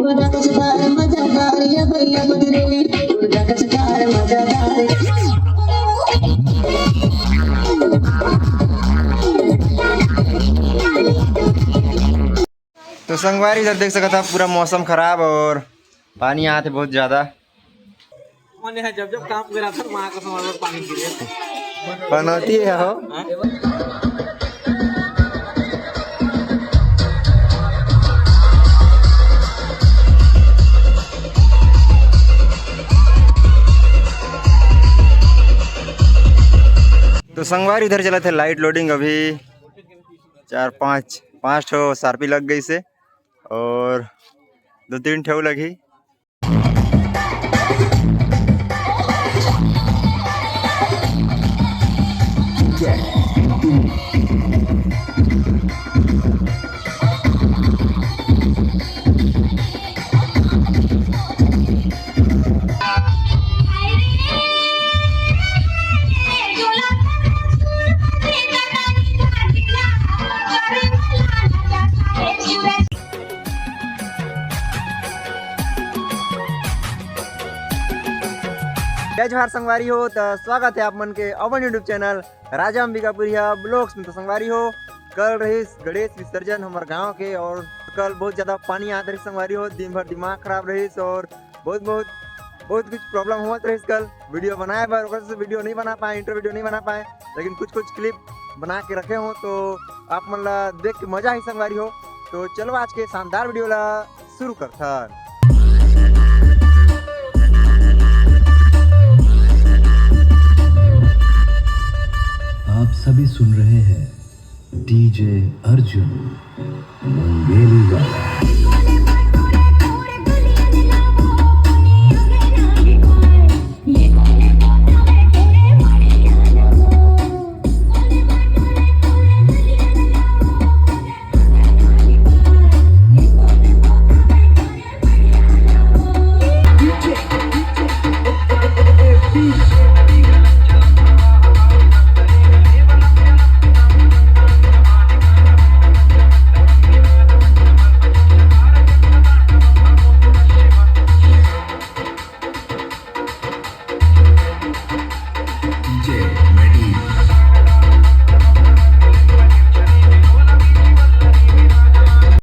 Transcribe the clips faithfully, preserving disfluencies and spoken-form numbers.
तो संगवारी, इधर देख सकत हा, पूरा मौसम खराब और पानी आत हे बहुत ज्यादा। मने ह जब जब काम करा था, माँ का सामान में पानी गिरे। पनौती है हो। हाँ? तो संगवारी, इधर चलत हे लाइट लोडिंग, अभी चार पाँच, पाँच ठो सारपी लग गई से और दो तीन ठो लगही। जय जोहार संगवारी हो, त स्वागत है आप मन के अपन YouTube चैनल राजा अंबिकापुरिया ब्लॉग्स में। तो संगवारी हो, कल रहिस गणेश विसर्जन हमर गांव के और कल बहुत ज्यादा पानी आत रहिस संगवारी हो, दिन भर दिमाग खराब रहिस और बहुत बहुत बहुत कुछ प्रॉब्लम होत रहिस कल वीडियो बनाए बर, ओकर से वीडियो नहीं बना पाए, इंट्रो वीडियो नहीं बना पाए, लेकिन कुछ कुछ क्लिप बना के रखे हो तो आप मन ला देख के मजा ही संगवारी हो। तो चलो आज के शानदार वीडियो ला शुरू करथन। आप सभी सुन रहे हैं डीजे अर्जुन मुंगेली वाला।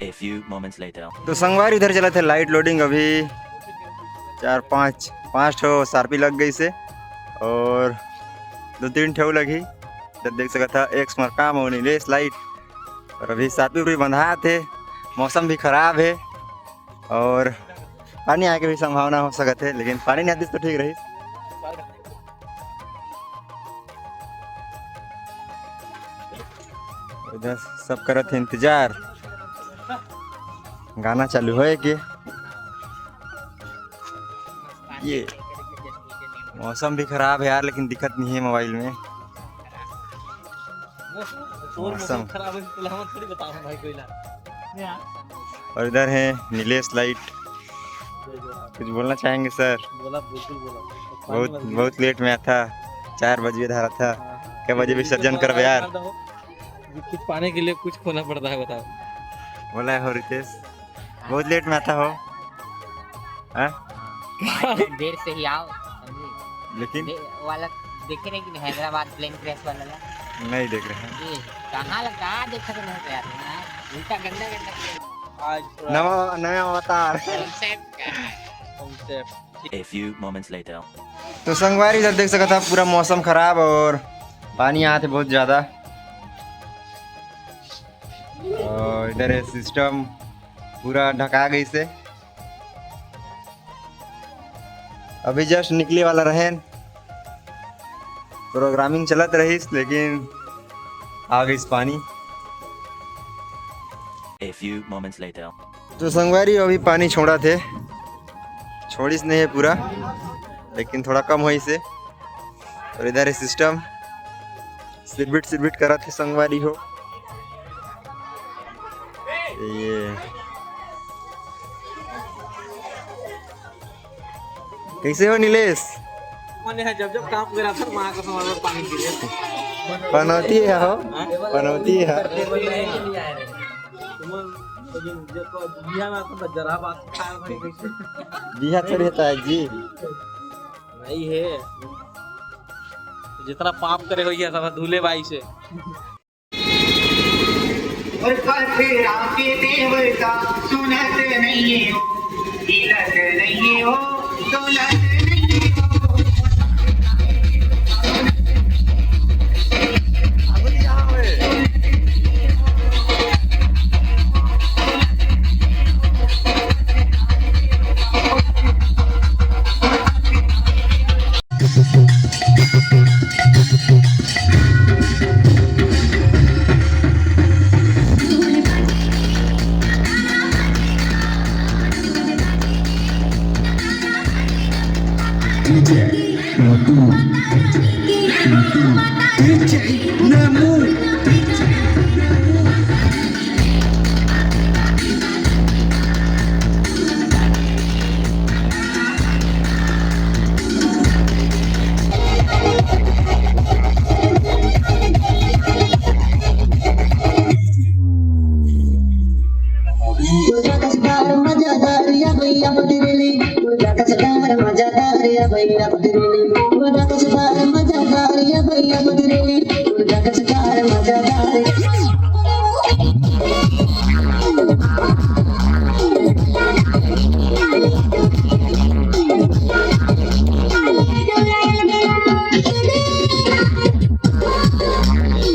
A few moments later. तो संगवारी, इधर चलत हे लाइट लोडिंग, अभी चार पाँच, पाँच ठो सारपी लग गई से और दो तीन ठो लगही। इधर देख सकत हा, एक स्मरकाम और नीलेश लाइट, और अभी सारपी भी बंधात हे। मौसम भी खराब है और पानी आए के भी संभावना हो सकत है, लेकिन पानी नहीं आतिस तो ठीक रही। इधर सब करत हे इंतजार गाना चालू होए के। ये मौसम भी खराब है यार, लेकिन दिखत नहीं है मोबाइल में। तोर मौसम मौसम खराब है, तो हम थोड़ी बताओ भाई कोई ला। और इधर है नीलेश लाइट, कुछ बोलना चाहेंगे सर? बोला, बिल्कुल बोला। बहुत, बहुत लेट में आया था, चार बजे धारा था। हाँ, हाँ। क्या बजे विसर्जन करबे यार? कुछ पाने के लिए कुछ खोना पड़ता है, बताओ। बोला है हो रितेश, बहुत लेट में आता हो। हाँ? देर से ही आओ, समझे? लेकिन दे-, वाला देखे नहीं कि हैदराबाद प्लेन क्रैश वाला ला? नहीं देख रहे हैं। ये कहाँ लगा, कहाँ देखा तो नहीं यार, हाँ? उल्टा गंदा गंदा plane। आज थोड़ा नवा, नया अवतार। Concept का है। Concept। A few moments later. तो संगवारी, इधर देख सकत हा, पूरा मौसम खराब और पानी आत हे बहुत ज्यादा। और इधर है सिस्टम पूरा ढका गई से। अभी जस्ट निकले वाला रहेन, प्रोग्रामिंग चलत रहिस, लेकिन आ गइस पानी। A few moments later. तो संगवारी, अभी पानी छोड़त हे, छोड़िस नहीं है पूरा, लेकिन थोड़ा कम होइस हे। और इधर है सिस्टम, सिरबिट सिरबिट करत हे संगवारी हो। ये कैसे हो नीलेश? मने है, जब जब काम करा था, माँ का सामान में पानी गिरे। पनौती है हो? हाँ? पनौती है। तुमन लेकिन देखो, बिहा में तो जरा बात खाए भाई कैसे? बिहा थोड़ी होता है जी। नहीं है। जितना पाप करे होइए सब धूले बाई से। और पथरा के देवता सुनत नहीं हो, हिलत नहीं हो, डोलत नहीं हो। DJ Nemu. DJ Nemu.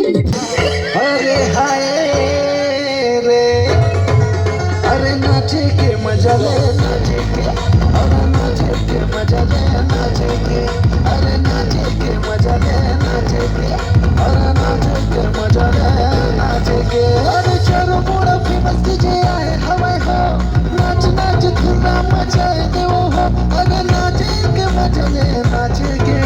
अरे हाय रे, अरे नाचे के मजा ले, नाचे के, अरे नाचे के मजा ले, नाचे के, अरे नाचे के मजा ले, नाचे के, अरे नाचे के मजा ले, नाचे के। अरे चारों मुड़ा famous DJ आए हवे हो, नाच नाच धुन मचाए दे वो हो, अरे नाचे के मजा ले, नाचे के।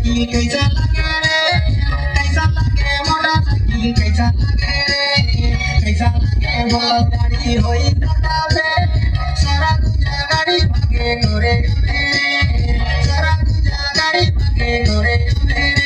कैसा लगे रे, कैसा लगे मोटरसाइकिल, कैसा लगे रे, कैसा लगे बोलो गाड़ी होई दादा बे, सारा दूजा गाड़ी भागे गोरे रे, सारा दूजा गाड़ी भागे गोरे रे।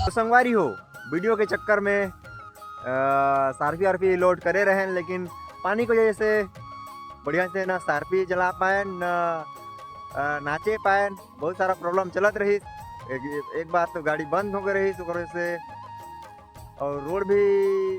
तो संगवारी हो, वीडियो के चक्कर में, अ, सारपी आरपी लोड करे रहेन, लेकिन पानी के वजह से बढ़िया से ना सारपी चला पाएन, ना, अ, नाचे पाएन। बहुत सारा प्रॉब्लम चलत रहिस। एक, एक बार तो गाड़ी बंद हो गए रहिस ओकर वजह से, और रोड भी,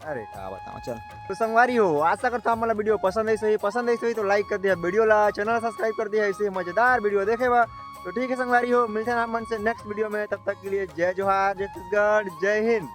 अरे का बताओ। चल, तो संगवारी हो, आशा करता हूँ आप मन ला वीडियो पसंद आई सही, पसंद आई सही तो लाइक कर दिया, वीडियो ला, चैनल सब्सक्राइब कर दिया, ऐसे मजेदार वीडियो देखे बा। तो ठीक है संगवारी हो, मिलते हैं आप मन से नेक्स्ट वीडियो में। तब तक के लिए जय जोहार, जय छत्तीसगढ़, जय हिंद।